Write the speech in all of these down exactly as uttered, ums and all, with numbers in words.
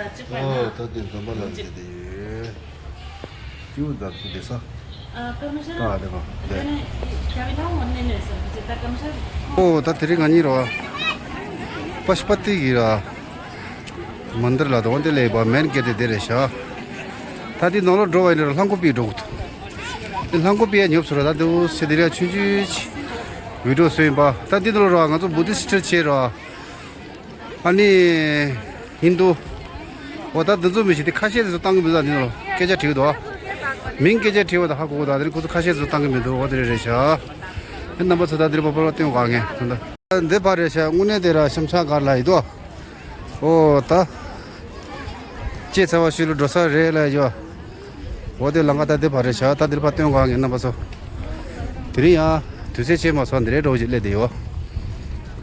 ཨོ་ད་དེ་འཛོམས་པ་ལ་བསྡད་དེ་ཡོད། ཅིའུ་འཛབ་སུ་བསྡད་ས། ད་ཨ་དེ་མ་བསྡད། ཨོ་ད་དེ་རིང་ང་གཉིས་རོ། པ་ཤུ་པ་ཏི་གི་ར། མན་དིར་ལ་དོང་དེ་ལས་པ་མེན་གེ་དེ་དེ་རེད་ཤག་ད་དེ་ནང་ལོགས་འགྲོ་བ་ཡིན་ན་ལྷམ་གོག་པི་འགྲོ་གི་འདུག་དེ་ལྷམ་གོག་པི་ཡ་ཉོབ་སོ་ར། ད་དེ་འུ་སེ་དེ་ར་ཆུང་ཆུང་ཅིག་བི་ཌིའོ་བཟོས་ཡིན་པ། ད་དེ་ནང་ལོགས་ར་ང་ཚོ་བུ་དིསྟ་ཆེ་ར། ཨ་ནི། ཧིན་དུ། འོ་ད་འདི་ཚོ་མི་ཤེས་ཏེ་ཁ་ཤས་ཚོ་བཏང་གི་མི་འདུག་དེ་ནང་ལ་སྐད་ཆ་དྲིས་འདུག་མིང་སྐད་ཆ་དྲིས་པ་དང་ཧ་གོ་གོ། ད་དེ་རིང་ཁོ་ཚོ་ཁ་ཤས་ཚོ་བཏང་གི་མི་འདུག་འོ་དེ་རེད་རེད་ཤག་དེ་རྣམ་པ་ཚོ་ད་དེ་རིང་པ་པ་ར་སྟོན་ག་ངས་ད་ད། འདི་ཕ་རེད་ཤག་དངོས་གནས་དེ་ར་ཤམ་ཤ་གར་ལ་ཡི་དོ། འོ་ད། ཅེ་ཚ་བ་ཤུལ་ལ་འགྲོ་ས་རེད་ལ་ཡོ། འོ་དེ་ལང་ཀ་ད་དེ་ཕ་རེད་ཤག་ད་དེ་རིང་པ་སྟོན་ག་ངས་རྣམ་པ་ཚོ། དེ་རིང་ཡང་དུས་ཚོད་ཕྱེད་མ་སོང་འདི་རེད་འགྲོ་བཞིན་སླེབས་དེ་ཡོ།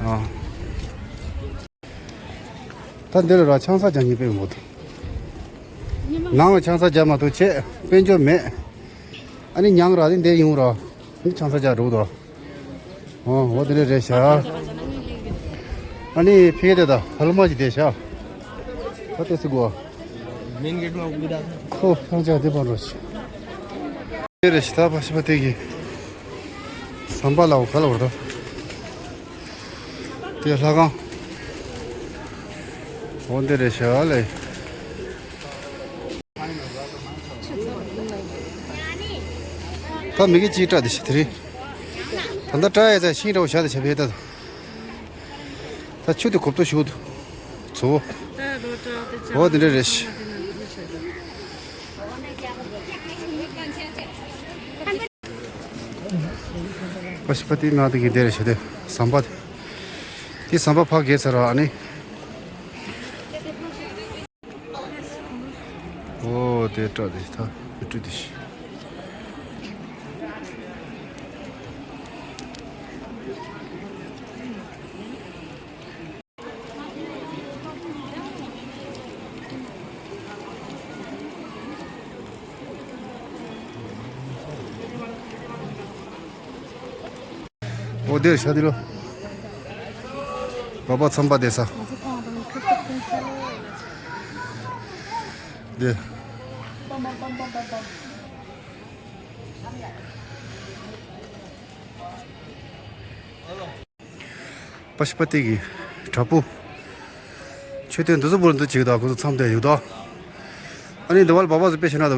ཨ། ད་འདི་ལ་ར་ཆང་ས་རྒྱག་ཉེས་པའི་མོ་དེ། ནང་ལ་ཆང་ས་རྒྱག་མ་ཐུབ་ཆེད་དཔལ་འབྱོར་མེད། ཨ་ནི་མྱང་ར་དེ་འདས་ཡོང་ར། ནི་ཆང་ས་རྒྱག་འགྲོ་དོ། ཨོ་འོ་དེ་འདྲ་རེད་ཤག་ཨ་ནི་ཕི་གེ་དེ་ད་ཧ་ལོ་མ་ཅི་དེ་ཤག་ད་དེ་སི་གོ་ཁོ་ཆང་ས་དེ་པར་རོ་ཤི། དེ་རེད་ཤི། ད་པ་ཤི་པ་དེ་གི་ཟམ་པ་ལ་འོ་ག་ལ་འོ་ད། དེ་ལྷ་ཁང་། འོ་འདི་རེད་ཤག་ལེ། ད་མི་གི་ཅིག་སྐྲ་དེ་ཤི་དེ་རེད། ད་ལྟ་སྐྲ་ཡ་ཚ་ཤིང་འདྲ་བོ་བཞག་དེ་བྱ་བའི་ད། ད་ཆུ་དེ་གོབ་ཏོ་ཞུགས་འདུག་ཚོ། འོ་འདི་འདྲ་རེད་ཤི། པ་ཤི་པ་ཏི་ན་དེ་གི་དེ་རེད་ཤི་དེ་ཟམ་པ་དེ། དེ་ཟམ་པ་ཕ་གེ་ཚ་ར་ཨ་ནི། ཨོ་དེ་སྐྲ་དེ་ད་བི་ཀྲུ་དེ་ཤི། འོ་དེར་ཤ་དེ་ལོ། བ་བ་ཚམ་པ་དེ་ས། དེ། པ་ཤི་པ་ཏི་གི་བྲག་ཕུག་མཆོད་རྟེན་འདི་ཚོ་བོར་འདུག་ཅིག་དང་ཁོ་ཚོ་མཚམས་དེ་ཡོད་དོ། ཨ་ནི་འདི་བར་བ་བ་ཚོ་དཔེ་ཤེས་ན་དོ།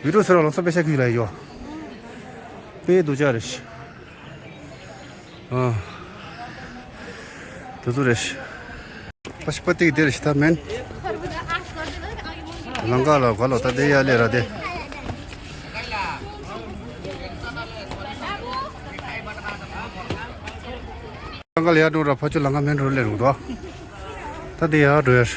བི་ཀྲུ་སེ་ར་ལོ་ཚོ་དཔེ་ཤ་ཁུག་ལ་ཡོད། དཔེ་སྡུག་ཅག་རེད། ཨ། དེ་ཚོ་རེད། པ་ཤི་པ་ཏི་གི་དེ་རེད་ཤི་ད་མེན། ལང་ཀ་ལ་ག་ལོ་ད་དེ་ཡ་ལེ་ར་དེ། ལང་ཀ་ལ་ཡ་འགྲོ་ར་ཕ་ཆུ་ལང་ཀ་མེན་འགྲོ་ལེ་རུ་དོ། ད་དེ་ཡ་འགྲོ་ཡ།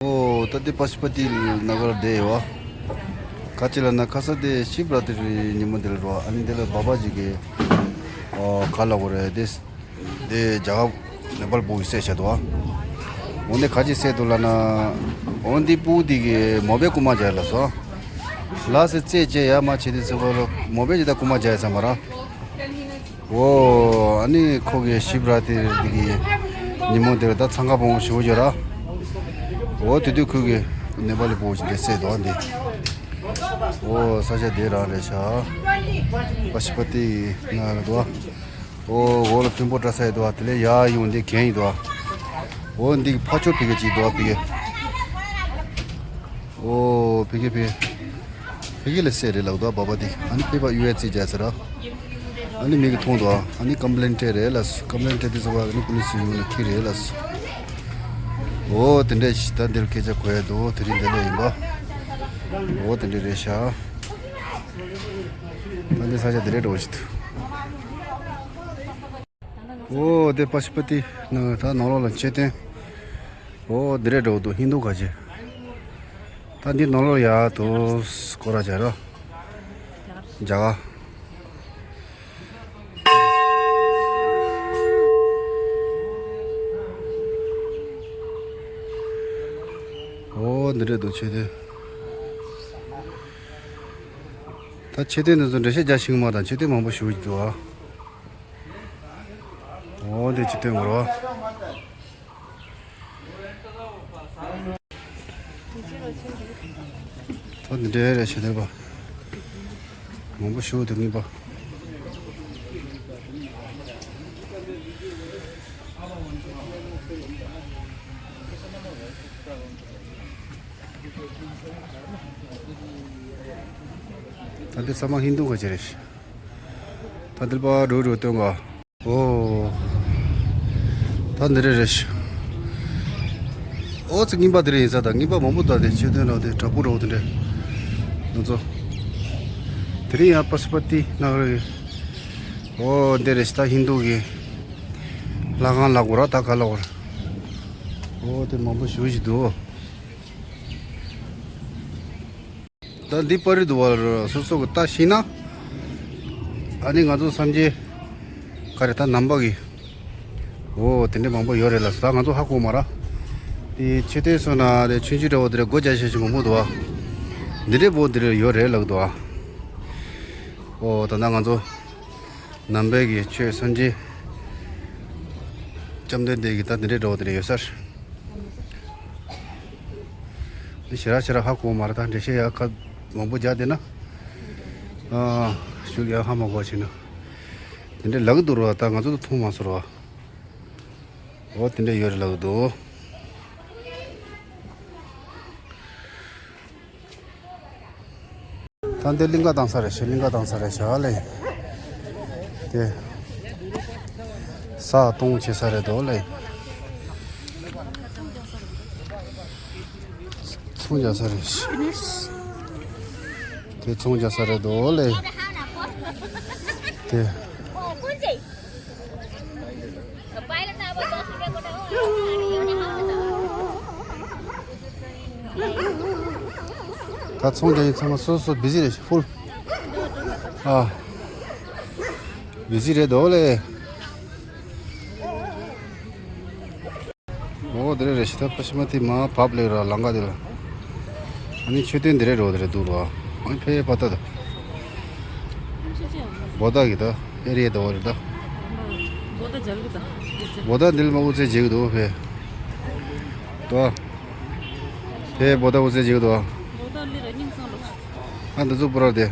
ཨོ་ད་དེ་པ་ཤི་པ་ཏི་ན་གར་དེ་ཡོད། ག་ཅི་ལ་ན་ཁ་ས་དེ་ཤིབ་ར་ཏི་རི་ཉིན་མོ་དེ་ལ་རོ། ཨ་ནི་དེ་ལ་བ་བ་ཅིག་གི་ཨོ་ག་ལ་གོ་རེད་དེ། དེ་རྒྱ་གར་ནེ་པལ་བོ་གི་སེ་བྱ་དོ། འོ་ནི་ག་ཅི་སེ་དུ་ལ་ན། འོ་འདི་པུ་དེ་གི་མོ་བེ་ཀུ་མ་ཇ་ལ་སོ། ལ་སེ་ཙེ་ཅེ་ཡ་མ་ཆེ་དེ་སེ་གོ་ལོ་མོ་བེ་ཇི་ད་ཀུ་མ་ཇ་ཡ་ས་མ་ར། ཨོ། ཨ་ནི་ཁོ་གི་ཤིབ་ར་ཏི་འདི་གི་ཉིན་མོ་འདིར་ད་འཚང་ཁ་བོང་ཞུ་རྒྱུ་ར། ཨོ་དེ་དུས་ཁོ་གི་ནེ་པ་ལི་བོ་ཞིག་འདི་སེ་དོ་འདི། ཨོ་ས་ཆ་འདི་རང་རེད་ཤག་པ་ཤི་པ་ཏི་ན་རེད་དོ། ཨོ་འོ་ལ་ཕིང་པོ་བཀྲ་ས་ཡི་དོ། དེ་ལས་ཡ་ཡོང་འདི་གན་ཡི་དོ། ཨོ་འདི་ཕ་ཆོ་ཕི་གི་ཅིག་དོ་ཕི་གི། ཨོ་ཕི་གི་ཕི། ཕ་གི་ལ་སེ་རེད་ལགས་དོ་བ་བ་དེ། ཨ་ནི་ཕི་པ་ཡུ་ཨེ་ཙི་རྒྱ་ཚ་ར། ཨ་ནི་མི་གི་མཐོང་དོ། ཨ་ནི་ཀམ་པི་ལེན་ཏྲེ་རེད་ལགས། ཀམ་པི་ལེན་ཏྲེ་དེ་ཚོ་བ་ཨ་ནི་པུ་ལི་སི་ཡུ་ན་ཁི་རེད་ལགས། ཨོ་དེ་འདྲས་ཤི་ད་འདིར་སྐད་ཆ་གོ་ཡ་དོ། དེ་རིང་འདི་ལ་ཡིན་པ། ཨོ་དེ་འདྲས་རེད་ཤག་ད་འདི་ས་ཆ་དེ་རེད་འགྲོ་ཤི་ཐུ། ཨོ་དེ་པ་ཤི་པ་ཏི་ན་ད་ནང་ལོགས་ལ་མཆོད་རྟེན། ཨོ་འདི་རེད་འགྲོ་འདུག་ཧིན་དུ་ག་ཅེ། ད་འདི་ནང་ལོགས་ཡ་དོ་སྐོར་ར་བྱ་ར། རྒྱ་གར། ཨོ་འདི་རེད་འདུག་མཆོད་རྟེན། ད་མཆོད་རྟེན་འདི་ཚོ་འགྲེལ་བཤད་རྒྱག་ཤེས་ཀྱི་མ་རེད། ད་མཆོད་རྟེན་མང་པོ་ཞིག་འདུག་ཨ། འོ་འདི་ཅི་སྟོན་དགོས་རོ། ད་འདི་འདྲའི་རེ་ཞིག་འདེབས་པ། མང་པོ་ཞུ་དེ་ངེས་པ། ད་འདི་ཚང་མ་ཧིན་དུ་ག་ཅི་རེད། ད་འདི་པ་འགྲོ་འགྲོ་སྟོན་ག། ཨོ། ད་འདི་རེད་རེད། ཨོ་ཙི་རྔན་པ་འདི་རེད་ཡིན་ས། ད་རྔན་པ་མང་པོ་ད་དེ་ཆེ་དོན་རོགས་དེ་དྲག་པོ་རོགས་དེ་འདྲས། ང་ཚོ། དེ་རིང་ཡང་པ་སུ་པ་ཏི་ནག་རེད། ཨོ་འདི་རེད་ད་ཧིན་དུ་གི། ལྷ་ཁང་ལག་པ་ར་ད་ག་ལག་པ་ར། ཨོ་དེ་མང་པོ་ཞུ་ཞིག་འདུག་ད་འདི་པར་རི་དུ་བ་སོ་སོ་གི་ལྟ་ཤེས་ན། ཨ་ནི་ང་ཚོ་སམ་ཇེ་ག་རེ་ད་ནམ་པ་གི། ཨོ་དེ་འདྲས་མང་པོ་ཡོད་རེད་ལ་ད་ང་ཚོ་ཧ་གོ་མ་ར། དེ་ཆེ་དེ་སོ་ན་དེ་ཆུང་ཆུང་འདྲ་བོ་དེ་རེད་སྒོ་རྒྱག་ཤེས་ཤིང་མང་པོ་འདུག་ཨ། འདི་འདྲས་པོ་དེ་རེད་ཡོད་རེད་ལགས་འདུག་ཨ། ཨོ་ད་ལྟ་ང་ཚོ་ནམ་པའི་གི་ཆོས་སམ་ཇེ་བཅོམ་ལྡན་འདས་ཀྱི་ད་འདི་འདྲས་འདྲ་བོ་དེ་རེད་ཡོད་སར། འདི་ཞེ་དྲག་ཞེ་དྲག་ཧ་གོ་མ་རེད་ད་འགྲེལ་བཤད་ཡག་ཁ་མང་པོ་རྒྱག་བསྡད་ན། ཨ། ཤུགས་ཡག་ཧ་མ་གོ་བྱས་ན། དེ་འདྲའི་ལག་འདུག་ར་ད་ང་ཚོ་ད་མཐོང་མ་སོང་ར། འོ་དེ་འདྲ་ཡོད་རེད་ལག་འདུག་ད་འདི་གླིང་ག་བཏང་ས་རེད་ཤག་གླིང་ག་བཏང་ས་རེད་ཤག་ལེ། དེ། ས་སྟོང་བྱེད་ས་རེད་དོ་ལེ། ཚོང་རྒྱག་ས་རེད་ཤག་དེ་ཚོང་རྒྱག་ས་རེད་དོ་ལེ། དེ། ད་ཚོང་རྒྱག་ཡིན་ཚང་མ་སོ་སོ་བི་ཟི་རེད་ཕུལ། ཨ། བི་ཟི་རེད་དོ་ལེ། འོ་དེ་རེད་རེད་ཤི་ད་པ་ཤི་མ་དེ་མ་བབ་ལེ་ར་ལང་ག་དེ་ལ། ཨ་ནི་མཆོད་རྟེན་འདི་རེད་རོ་དེ་རེད་འདུག་རོ། ཨ་ནི་ཕེ་པ་ཏ་ད། བོ་ད་གི་ད་ཨེ་རི་ཡ་ད་བོ་རེད་ད། བོ་ད་འདི་ལ་མ་འུ་ཚེ་བྱེད་གི་འདུག་ཕེ། ད། ཕེ་བོ་ད་འུ་ཚེ་བྱེད་གི་འདུག་ཨ་འདི་ཚོ་པུ་ར་དེ།